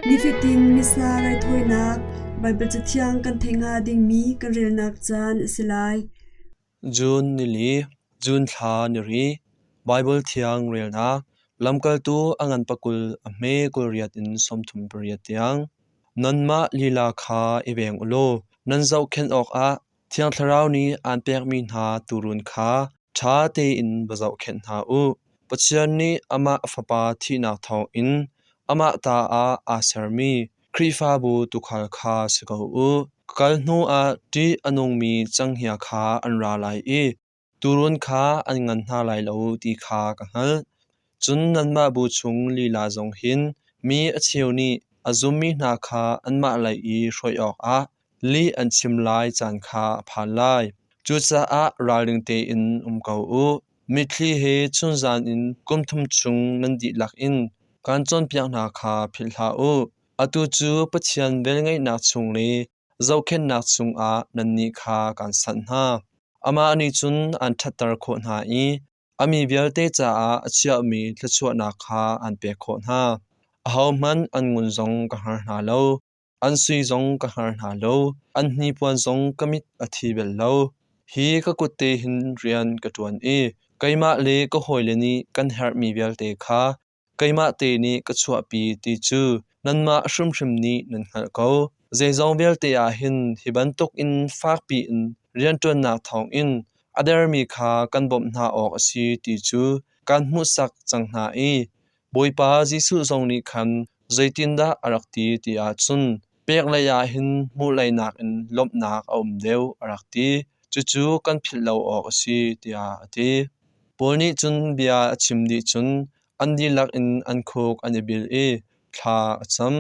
Nifatin Missa raithawinak Baibal Cathiang kan theih hnga dingmi kan relnak caan a si lai. June nili, June thla niri, Baibal Thiang relnak, Lamkaltu a ngan pakul a hme 28 in 38 tiang. Nanmah lila kha i veng u law nan zohkhenh awkah Thiang Thlarau nih aan pekmi hna tuurun kha ṭha tein va zohkhenh hna u. Pathian nih amah a Fapa thihnak thawngin amah ta ah aa sermi Khrihfabu tuukhal kha si ko u. Ka kal hnuah ṭih a nungmi cenghngia kha an ra lai i tuurun kha an ngan hna lai lo ti kha ka hngalh. Cun nanmah bu chung lila zong hin mi a cheu nih a zummi hna kha anmah lei i hruai awkah lih an chim lai caan kha a phan lai. Cucaah ralring tein um ko u. Mitthli he chunzan in kum thum chung nan dihlak in kaan cawnpiak hna kha philh hlah u. Atu cu Pathian velngeihnak chung le zohkhenhnak chungah nannih kha kaan sanh hna. Amah nih cun aan ṭhatter khawh hna i a mi vialte caah a chiahmi thluachuahnak kha aan pek khawh hna. Ahohmanh an ngun zong ka hngar hna lo, an sui zong ka hngar hna lo, an hnipuan zong ka mit a thi bal lo. Hi ka kut te hin rian ka ṭuan i keimah le ka hawile nih kan herhmi vialte kha keimah te nih ka chuahpi ti cu nanmah hrimhrim nih nan hngalh ko. Zeizong vialte ah hin hi bantukin fakpi in rianṭuannak thawngin a dermi kha kan bawmh hna awk a si ti cu kan hmuhsak cang hna i Bawipa Jesuh zong nih khan zeitindah a rak ti ti ahcun pek lei ah hin hmuh lei nakin lawmhnak a um deuh a rak ti. Cucu kan philh lo awk a si tiah a ti. Paul nih cun bia a chim dih cun an dihlak in an khuk an i bil i thla a cam.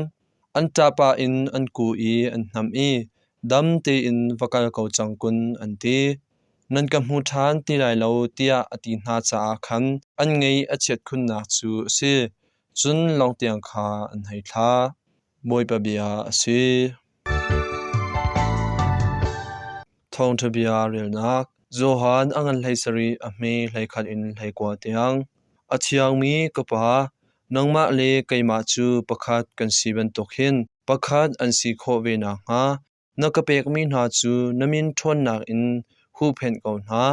An ṭahpah in an kuh i an hnamh i, “Dam tein va kal ko cang kun,” an ti. Nan ka hmu ṭhan ti lai lo tiah a ti hna caah khan an ngaih a chiat khunnak cu a si. Cun lawng tiang kha an hei thlah. Bawipa bia a si. Thawngṭha bia relnak Johan a ngan 17 a hme 11 in 19 tiang. A thiangmi ka Pa, nangmah le keimah cu pakhat kan si bantuk hin pakhat an si khawh ve nakhnga na ka pekmi hna cu na min ṭhawnnak in huhphenh ko hna.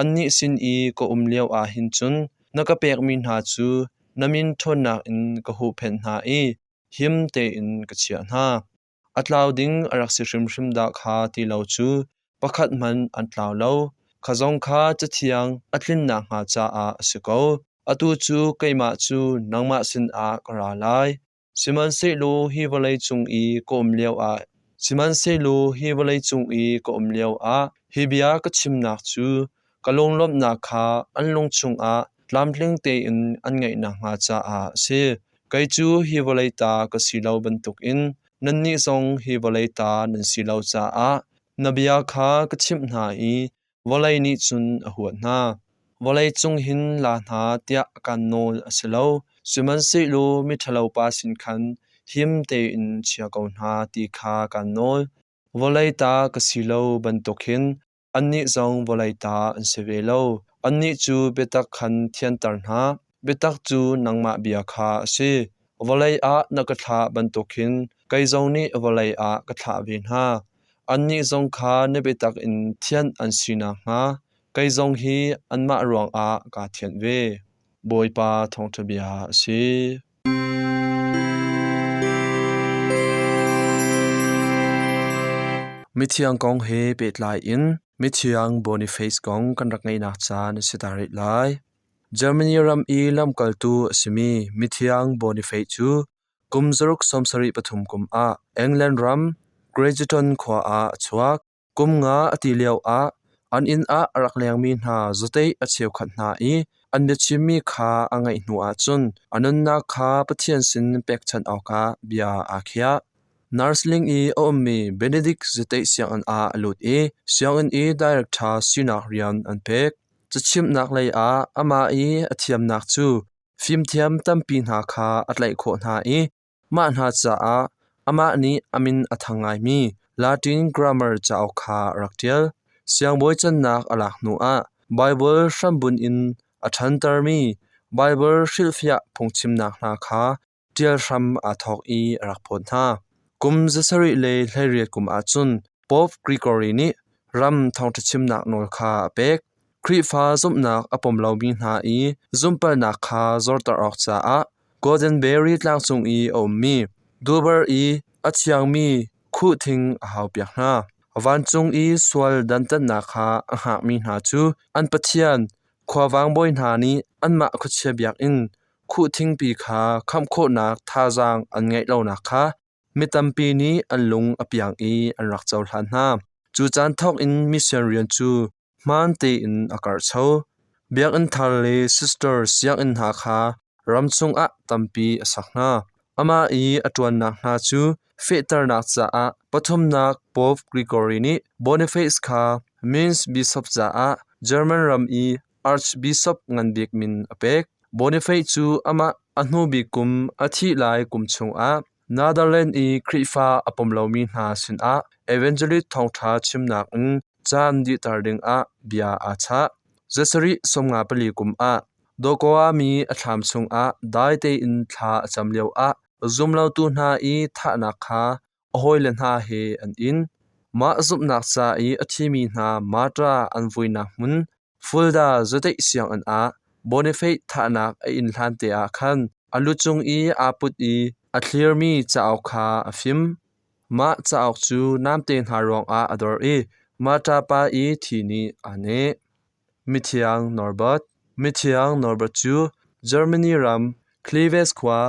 Annih sin i ka um lioah hin cun na ka pekmi hna cu na min ṭhawnnak in ka huhphenh hna i him tein ka chiah hna. A tlau ding a rak si hrimhrim dah kha ti lo cu pakhat hmanh an tlau lo. Kha zong kha Cathiang a tlin nakhnga caah a si ko. Atu cu keimah cu nangmah sinah ka ra lai. Sihmanhsehlaw hi vawlei cung i ka um lioah sihmanhsehlaw hi vawlei cung i ka um lioah hi bia ka chimnak cu ka lunglawmhnak kha an lung chungah tlamtling tein an ngeih nakhnga caah a si. Kei cu hi vawlei ta ka si lo bantukin nannih zong hi vawlei ta nan si lo caah na bia kha ka chimh hna i vawlei nih cun a huat hna. Vawlei cung hin la hna tiah kan nawl a si lo, sihmanhsehlaw miṭhalopa sin khan him tein chia ko hna ti kha kan nawl. Vawlei ta ka si lo bantuk hin Annih zong vawlei ta an si ve lo. Annih cu biatak khan thianter hna. Biatak cu nangmah bia kha a si. Vawlei ah na ka thlah bantuk hin kei zong nih vawlei ah ka thlah ve hna. Annih zong kha na biatak in thianh an si nakhnga kei zong hi anmah ruangah kaa thianh ve. Bawipa thawngṭha bia a si. Mithiang kong he pehtlai in mithiang Boniface kong kan rak ngeihnak caan a si ta rih lai. Germany ram i lamkaltu a simi mithiang Boniface cu kum 673 kum ah England ram Grageton khua ah a chuak. Kum nga a ti lioah an inn ah a rak lengmi hna zateih a cheukhat hna i an biachimmi kha a ngaih hnu ahcun a nunnak kha Pathian sin pekchanh awkah bia aa khiah. Nursling i a ummi Benedict zateih sianginn ah a lut i sianginn i director sinak rian an pek. Cachimhnak lei ah amah i a thiamnak cu fimthiam tampi hna kha a tlaih khawh hna i Mah hna caah amah nih a min a thang ngaimi Latin grammar cauk kha a rak ṭial. Siangbawi cannak a lak hnuah Baibal hrambunh in a ṭhantermi Baibal hrilhfiah phungchimnak hna kha ṭial hram aa thawk i a rak phawt hna. Kum 718 kum ahcun Pope Gregory nih ram thawngṭha chimnak nawl kha a pek. Khrihfa zumhnak a pom lomi hna i zumpalnak kha zorter awk caah Goldenberry tlangcung i a ummi Dubar i a thiangmi khuhthing a haupiak hna. Vancung i sual dantatnak kha a hngakmi hna cu an Pathian khuavang bawi hna nih anmah khuachia biakinn khuhthingpi kha khamh khawhnak thazaang an ngeih lonak kha mi tampi nih an lung a piang i an rak cohlan hna. Cu caan thawk in mission rian cu hmaan tein a karhcho. Biakinn thar le sister sianginn hna kha ram chungah tampi a sak hna. Amah i a ṭuannak hna cu fehternak caah pathumnak Pope Gregory nih Boniface kha Mainz bishop caah German ram i Archbishop nganbik min a pek. Boniface cu amah a hnubik kum a thih lai kum chungah Netherlands i Khrihfa a pom lomi hna sinah evangelist thawngṭha chimnak in caan dihter dingah bia aa chah. Zasarih 54 kum ah Dokoa mi a thlam chungah dai tein thla a cam lioah zumlotu hna i thahnak kha a hawile hna he an in. Mah zumhnak ca i a thimi hna martyr an vuinak hmun Fulda zuteih sianginn ah Boniface thahnak a inn hlante ah khan a lucung i aa put i a thlirmi cauk kha a fim. Mah cauk cu namte hna ruangah a dor i martyr pa i thi nih aa neh. Mithiang Norbert Mithiang Norbert cu Germany ram Cleves khua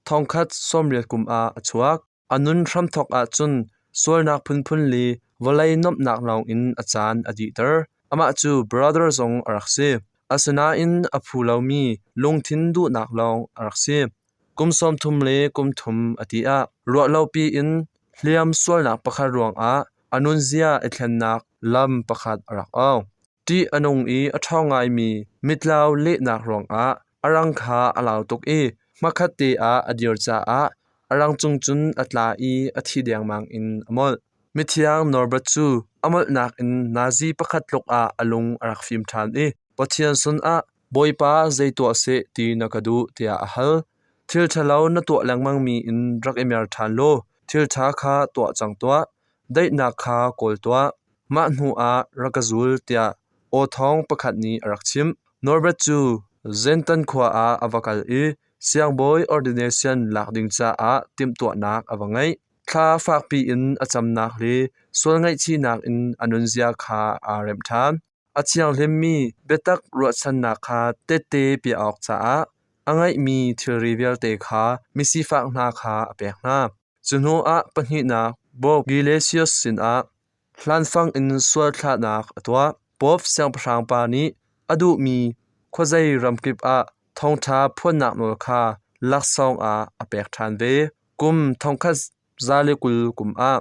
1080 kum ah a chuak. A nun hramthawk ahcun sualnak phunphun le vawlei nuamhnak lawngin a caan a dihter. Amah cu brother zong a rak si. Asinain a phu lomi lungthin duhnak lawng a rak si. Kum 30 le kum thum a ti ah ruahlopi in hliam sualnak pakhat ruangah a nunzia i thlennak lam pakhat a rak awng. Ṭih a nung i a ṭhawng ngaimi mitlau lehnak ruangah a rang kha a lau tuk i hmakhatte ah a dir caah a rang cung cun a tla i a thi dengmang in a molh. Mithiang Norbert cu a molhnak in nazi pakhat tluk ah a lung a rak fim ṭhan i Pathian sinah Bawipa zei tuah seh ti na ka duh tiah a hal. Thil ṭhalo na tuah lengmangmi in rak i mer ṭhan law thil ṭha kha tuah cang tuah. Daihnak kha kawl tuah. Mah hnuah rak ka zul tiah aw thawng pakhat nih a rak chimh. Norbert cu Zentan khua ah a va kal i siangbawi ordination lak ding caah timhtuahnak a va ngeih. Thla fakpi in a camnak le sual ngaihchihnak in a nunzia kha aa remh ṭhan. A thianghlimmi biatak ruahchannak kha tehte piah awk caah a ngeihmi thilri vialte kha misifak hna kha a pek hna. Cu hnuah pahnihnak Pope Gelasius sinah hlanfang in sual thlahnak a tuah. Pope siangpahrang pa nih a duhmi khuazei ramkip ah thawngṭha phuannak nawl kha laksawng ah a pek ṭhan ve. Kum 1020 kum ah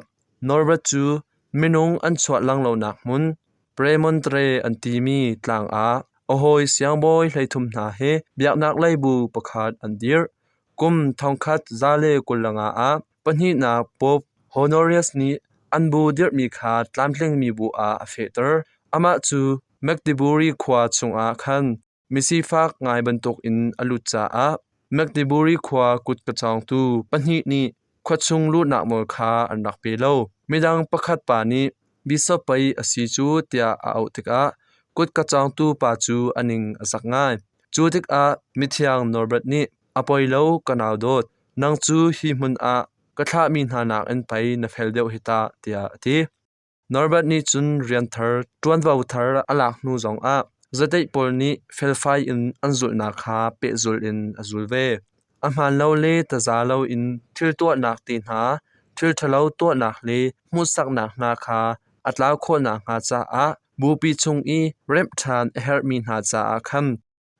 Norbert cu minung an chuah lang lonak hmun Premontre an timi tlang ah a hawi siangbawi 33 hna he biaknak lei bu pakhat an dirh. Kum 1025 ah pahnihnak Pope Honorius nih an bu dirhmi kha tlamtlingmi bu ah a fehter. Amah cu Magdeburg khua chungah khan misifak ngai bantukin a lut caah Magdeburg khua kutka cawngtu pahnih nih khuachung luhnak nawl kha an rak pe lo. Midang pakhat pa nih bishop pei a si cu tiah a auh tikah kutka cawngtu pa cu a ning a zak ngai. Cu tikah mithiang Norbert nih a poi lo ka nau dawt, nang cu hi hmun ah ka thlahmi hna nakin pei na fel deuh hi tah tiah a ti. Norbert nih cun rian thar, ṭuanvo thar a lak hnu zongah zateih pawl nih felfai in an zulhnak kha pehzulh in a zul ve. A hmaan lo le taza loin thil tuahnak te hna, thil ṭhalo tuahnak le hmuhsaknak hna kha a tlau khawh nakhnga caah bupi chung i remh ṭhan a herhmi hna caah khan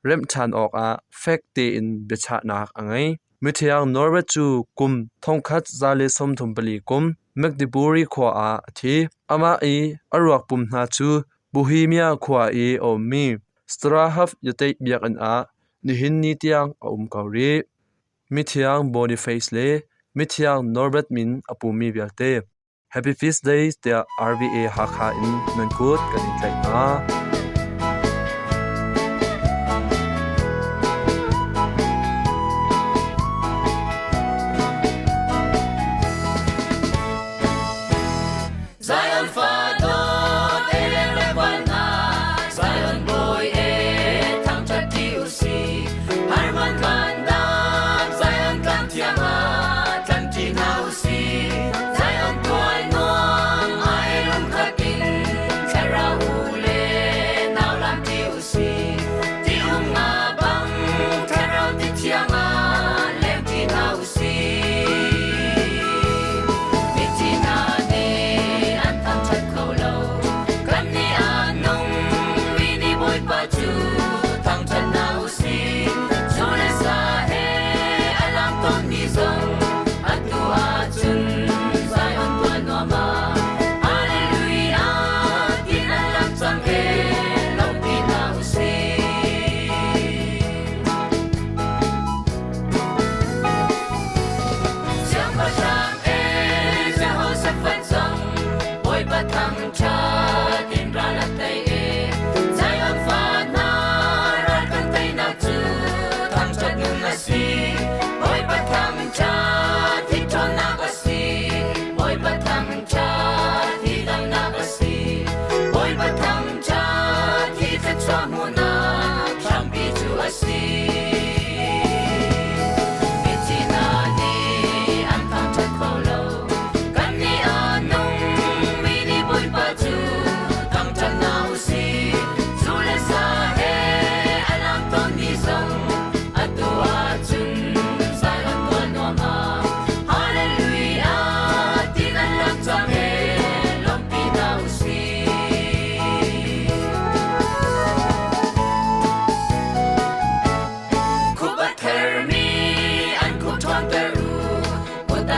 remh ṭhan awkah fek tein biachahnak a ngei. Mithiang Norbert cu kum 1034 kum Magdeburg khua ah a thi. Amah i a ruak pum hna cu Bohemia khua i a ummi Strahov Yateih biakinn ah nihin ni tiang a um ko rih. Mithiang Boniface le Mithiang Norbert min a pumi vialte Happy Feast Day tiah RVA Hakha in nan kut kan in tlaih hna.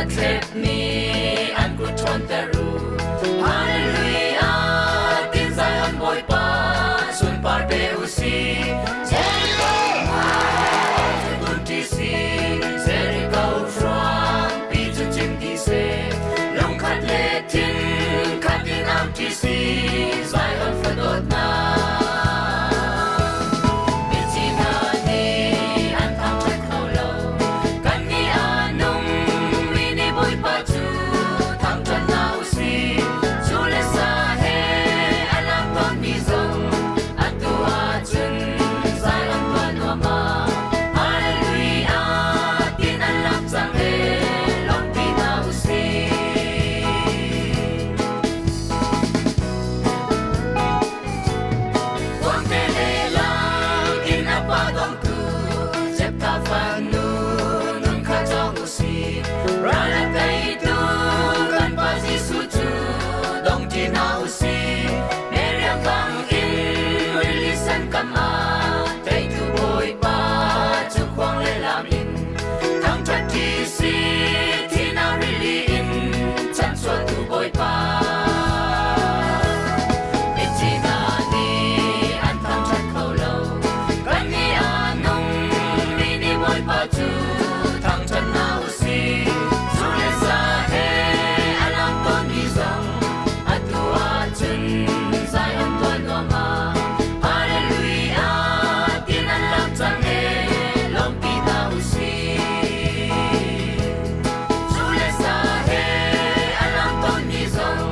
A thlepmi an kut ṭhawnter u. Hallelujah, tin Zion Bawipa sunpar pe u si. Jericho cu kun ṭi si, Jericho hruangpi cu cim dih seh. Lungkhat le thin khat in au ṭi si, Zion fadawt hna. Mithi hna nih an thangṭhat kho lo. Kannih a nungmi nih Bawipa cu thangṭhat hna u sih. Zu le sa he a lak tawnmi zong atu ahcun Zion tuah nuam ah Hallelujah tin an lak cang ee lawmhpi hna u sih. Kuangte le lang in a pa dongtu Jephthah fanu nun kha cawng u sih. Ral a teitu kan Pa Jesuh cu dong ṭi hna u sih. Miriam bang in rili sen kam ah teitu Bawipa cu khuang le lam in thangṭhat ṭi sih. Thihnak rili in chanchuahtu Bawipa. Mithi hna nih an thangṭhat kho lo. Kannih a nungmi nih Bawipa cu thangṭhat hna u sih. Zu le sa he a lang tawnmi zong atu ahcun Zion tuah nuam ah Hallelujah tin an lam cang ee lawmhpi hna u sih. Zu le sa he a lang tawnmi zong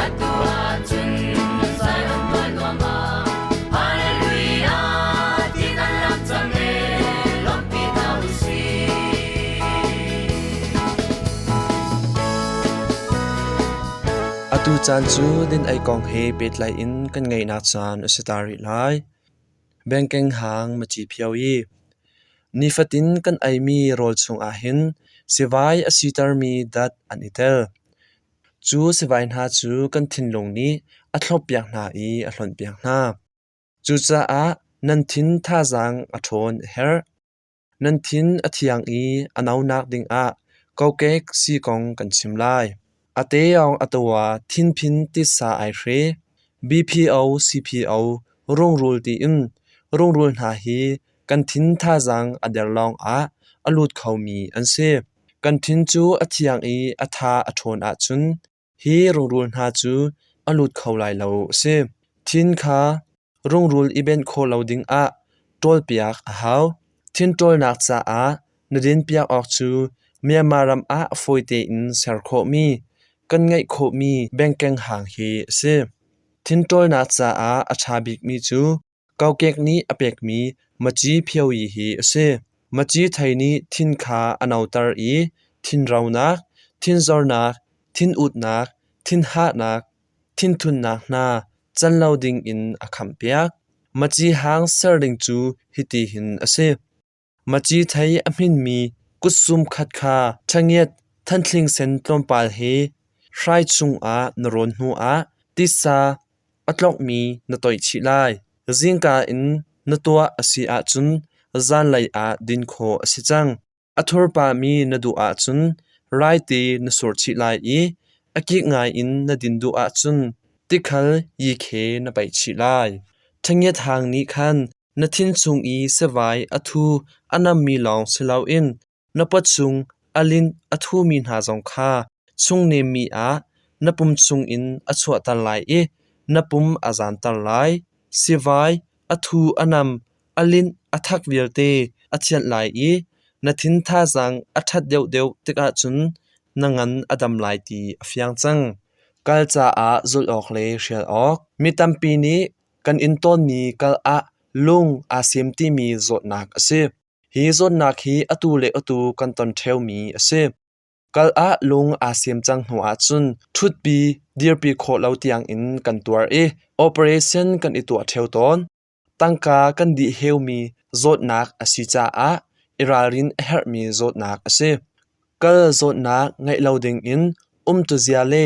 atu ahcun Zion tuah nuam ah Hallelujah tin an lam cang ee lawmhpi hna u sih. Atu caan cu din-ei kong he pehtlai in kan ngeihnak caan a si ta rih lai. Bengkeng hang maci phio i nifatin kan eimi rawl chungah hin sivai a sitermi dat an i tel. Cu sivai hna cu kan thinlung nih a thloppiak hna i a hlonhpiak hna. Cucaah nan thin thazaang a ṭhawn a herh. Nan thin a thiang i a nonak dingah kokek sii kong kan chim lai. A teong a tawa thinphin titsa ai hre. BPO, CPO, rungrul tiin rungrul hna hi kan thin thazaang a der lawngah a lut khomi an si. Kan thin cu a thiang i a tha a ṭhawn ahcun Hi rungrul hna cu a lut kho lai lo a si. Thin kha rungrul i benh khawh lo dingah ṭawlpiak a hau. Thin ṭawlnak caah na dinpiak awk cu Myanmar ram ah fawi tein ser khawhmi, kan ngeih khawhmi bengkeng hang hi a si. Thin ṭawlnak caah a ṭha bikmi cu Kokek nih a pekmi maci phioyi hi a si. Maci thei nih thin kha a noter i thinronak, thinzornak, thinutnak, thinhahnak, thinthunnak hna can lo dingin a khamhpiak. Maci hang ser ding cu hitihin a si. Maci thei a hminmi kutsum khat kha ṭhangiat thanthling sen tlawmpal he hrai chungah na rawn hnuah titsa a tlokmi na toih chih lai. Zingka in na tuah a si ahcun zanlei ah din khawh a si cang. A thur pahmi na duh ahcun raite na sur chih lai i a kik ngaiin na din duh ahcun tikhal yikhe na paih chih lai. Ṭhangiat hang nih khan Na thin chung i sivai a thu a nammi lawng si loin na pawchung a linh a thumi hna zong kha chungnemmi ah na pum chungin a chuahter lai i na pum a zanter lai. Sivai a thu a nam a linh a thak vialte a thianh lai i na thin thazaang a ṭhat deuhdeuh tikah cun na ngan a dam lai ti a fiang cang. Kal caah zulh awk le hrial awk. Mi tampi nih Kan inn tawnmi kal ah lung aa sem timi zawtnak a si. Hi zawtnak hi atu le atu kan ton ṭheomi a si. Kal ah lung aa sem cang hnu ahcun ṭhutpi, dirpi khawh lo tiangin kan tuar i operation kan i tuah ṭheo tawn. Tangka kan dih heumi zawtnak a si caah i ralrin a herhmi zawtnak a si. Kal zawtnak ngeih lo dingin umtuzia le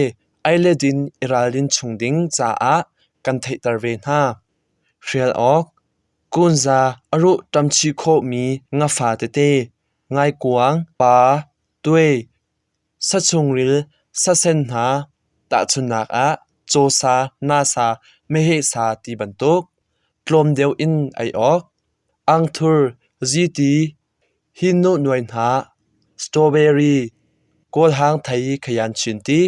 ei le din i ralrin chung ding caah kan theihter ve hna. Hrial awk, kunza a ruh ṭamchih khawhmi ngafa tete, ngaikuang, pa, tuai. Sachungril sasen hna tahchunhnak ah cawsa, nasa, meheh sa ti bantuk tlawm deuh in ei awk, angthur, ziti, hinnuh nuai hna, strawberry, kawlhang thei khayan chin ti,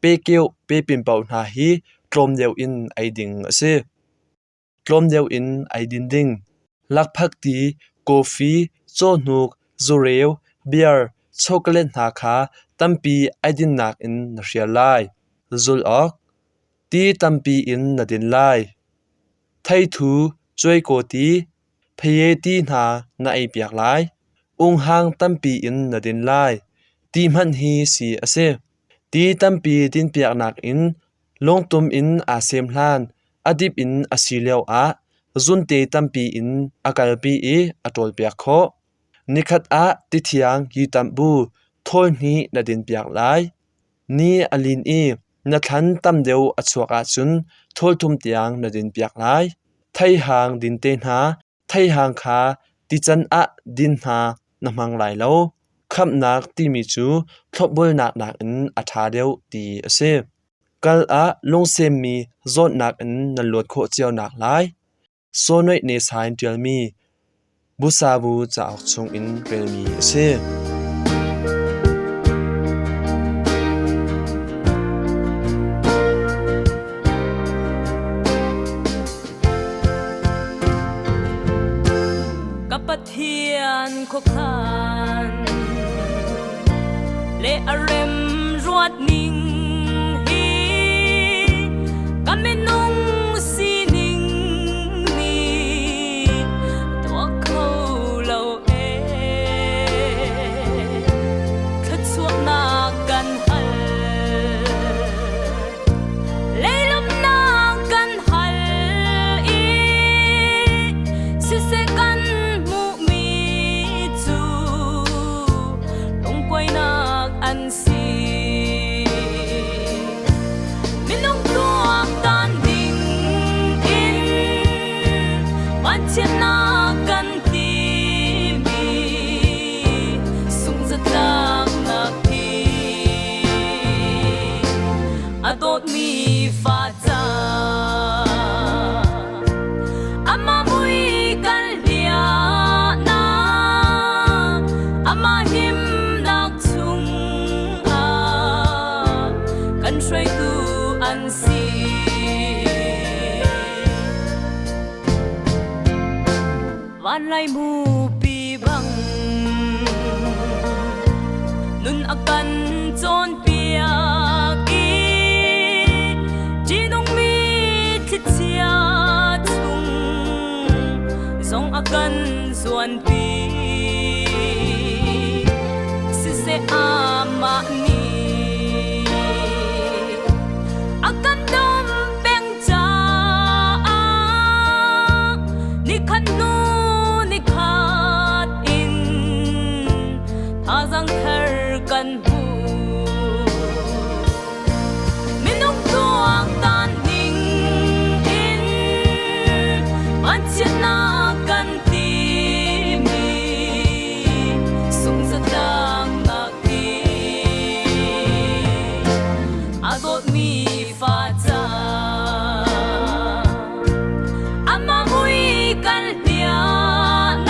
pekeuh pepin paoh hna hi tlawm deuh in ei ding a si. Tlawm deuh in ei din ding. Lakphakti, kawfi, cawhnuk, zureu, beer, chocolate hna kha tampi ei dinnak in na hrial lai. Zulh awk. Ti tampi in na din lai. Theithu, cuaikaw ti, phaye ti hna na ei piak lai. Unghang tampi in na din lai. Ti hmanh hi si a si. Ti tampi dinpiaknak in lungtum in aa sem hlan, a dip in a si lioah zunte tampi in a kalpi i a ṭawlpiak khawh. Nikhat ah tithiang hi tamh bu thawl hnih na dinpiak lai. Ni a lin i na thlan tam deuh a chuak ahcun thawl thum tiang na dinpiak lai. Theihang din te hna, theihang kha tican ah din hna na hmang lai lo. Khamhnak timi cu thlopbulnak nakin a ṭha deuh ti a si. Kal ah lungsemmi zawtnak in nan luat khawh cio naklai Sawhnaih Nesain ṭialmi Busabu cauk chungin relmi a si. Ka Pathian khuakhan le a rem ruat ning hi ka minung sining nih tuah kho lo ee thluachuahnak kan hal Leilawmnak kan hal i siseh kan hmuhmi cu lungkuainak an si. Minung tuaktan ding in vanchiatnak kan timi sungzatlaknak hi A dawtmi fa ca amah mui kan hliahnak amah himnak chungah kan hruaitu an si. Vanlai mupi bang nun a kan cawnpiak i ṭihnungmi thlichia chung zong a kan zuanpi. Siseh amah nih a kan dawm peng caah nikhat hnu nikhat in thazaang thar kan hmu. Minung tuaktan ning in vanchiatnak kan timi sungzatlaknak hi a dawtmi fa ca amah mui kan hliahnak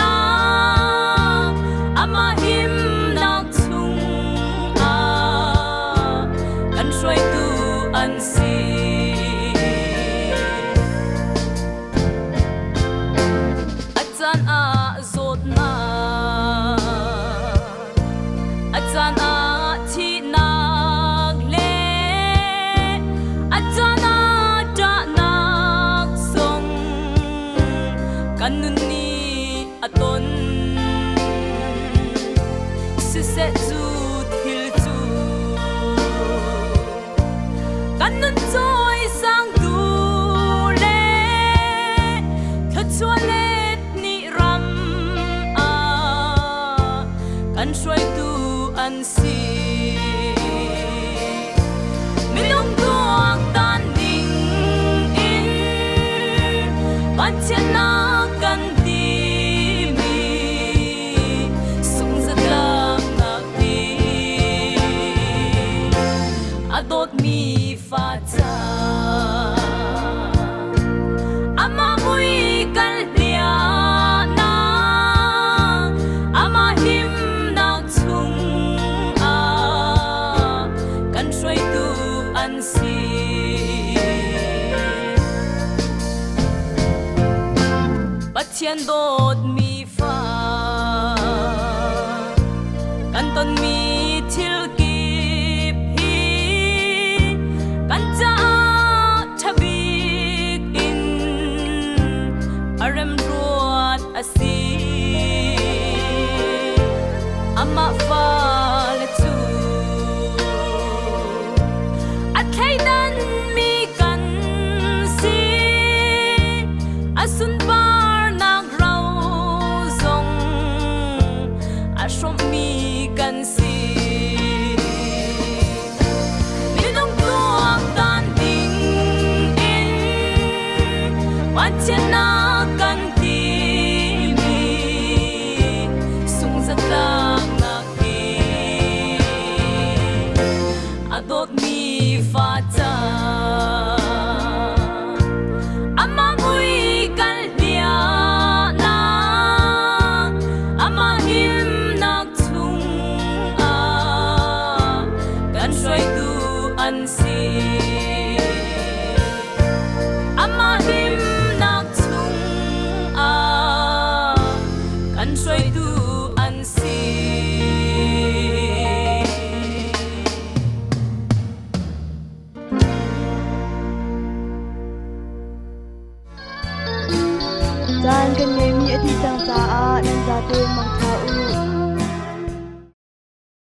amah himnak chungah kan hruaitu an si. A caan ah zawtnak A caan ah thihnak le a caan ah ṭahnak zong kan nun nih a ton. Siseh cu thil cu kan nun cawisangtu le thluachuah let nih ram ah kan hruaitu an si. Minung tuaktan ding in vanchiatnak kan timi sungzatlaknak hi. Pathian dawtmi fa kan tonmi thil kip hi kan caah ṭha bik in a remruat a si. Amah fale cu a thleidanmi kan si. A sunparnak ro zong a hrawmmi kan si. Minung tuaktan ding in Pathian a kan timi sungzatlaknak hi a dawtmi fa ca amah mui kal hliahnak amah himnak chungah kan hruaitu an si. Amah himnak chungah kan hruaitu an si. Caan kan ngei.